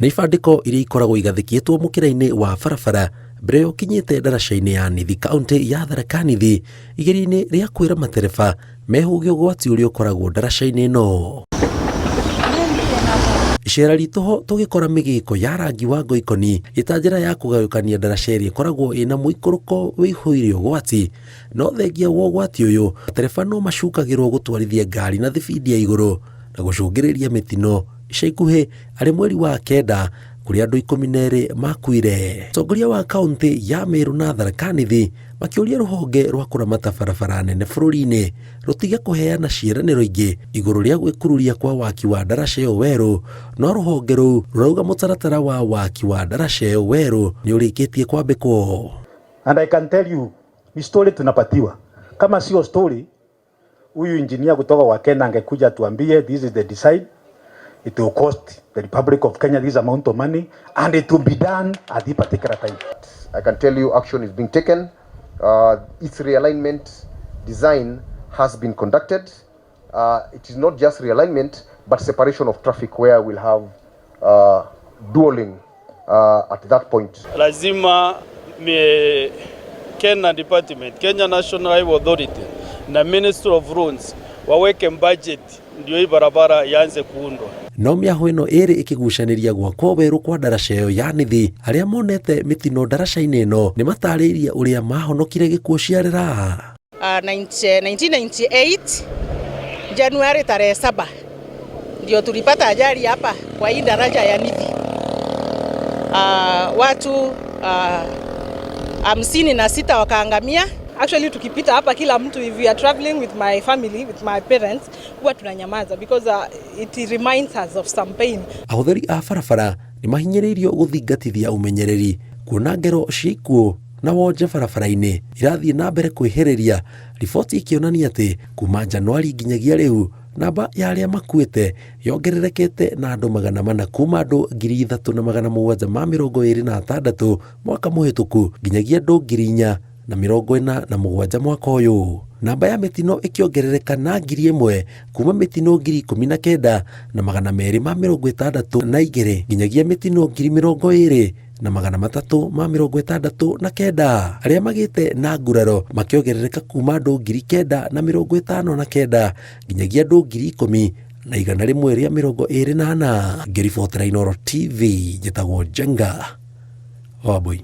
Nĩ ibandĩko iria ikoragwo igathĩkĩtwo mũkĩra-inĩ wa barabara mbere ya ũkinyĩte ndaraca-inĩ ya Nithi kaũntĩ ya Tharaka Nithi igeria-inĩ rĩa kwĩra matereba mehũge ũgwati ũrĩa ũkoragwo ndaraca-inĩ ĩno. Icera ritũ ho tũgĩkora mĩgĩko ya rangi wa ngoikoni ĩta njĩra ya kũgayũkania ndaraca ĩrĩa ĩkoragwo ĩna mũikũrũko wĩihũire ũgwati. No thengia wa ũgwati ũyũ, matereba no macukagĩrwo gũtwarithia ngari na thibindi ya igũrũ na gũcũngĩrĩria mĩtino ica ikuhĩ arĩ mweri wa kenda kũrĩa andũ 12 makuire. Mũtongoria wa kaũntĩ ya Meru na Tharaka Nithi makĩũria rũhonge rwa kũramata barabara nene bũrũri-inĩ rũtige kũheana ciĩranĩro ingĩ igũrũ rĩa gwĩkururia kwa waki wa ndaraca ĩyo werũ, no rũhonge rũu rũrauga mũtaratara wa waki wa ndaraca ĩyo werũ nĩ ũrĩkĩtie kwambĩkwo. And I can tell you, ni story tunapatiwa. Kama sio story, huyu engineer kutoka wa Kenya angekuja tuambie this is the design, it will cost the Republic of Kenya this amount of money and it will be done at this particular time. I can tell you action is being taken. Its realignment design has been conducted. It is not just realignment, but separation of traffic where we'll have dualing at that point. Lazima Kenya Department, Kenya National Highway Authority na Ministry of Roads waweke budget ndio hii barabara ianze kuundwa. No mĩahũ ĩno ĩrĩ ĩkĩgucanĩria gwakwo werũ kwa ndaraca ĩyo ya Nithi, arĩa monete mĩtino ndaraca-inĩ ĩno nĩ matarĩirie ũrĩa mahonokire gĩkuũ ciarĩra. 1998 Januari tarehe 7 ndio tulipata ajali hapa kwa hii daraja ya Nithi. Watu 56 wakaangamia. Actually, tukipita hapa kila mtu, if we are traveling with my family, with my parents, huwa tunanyamaza because it reminds us of some pain. Ahũthĩri a barabara nĩ mahinyĩrĩirio gũthingatithia ũmenyereri kuona ngero cia ikuũ na wonje barabara-inĩ irathiĩ na mbere kwĩhĩrĩria, riboti ikĩonania atĩ kuma Januari nginyagia rĩu namba ya arĩa makuĩte yongererekete na andũ 400 kuma andũ 3726 mwaka mũhĩtũku nginyagia andũ 4047 mwaka ũyũ. Namba ya mĩtino ĩkĩongerereka na 1000 kuma mĩtino 19,262 nginyagia mĩtino 20,369. Arĩa magĩte na nguraro makĩongerereka kuma andũ 9,059 nginyagia andũ 10,124. Ngĩribotera Inooro TV, njĩtagwo Njenga Wambui.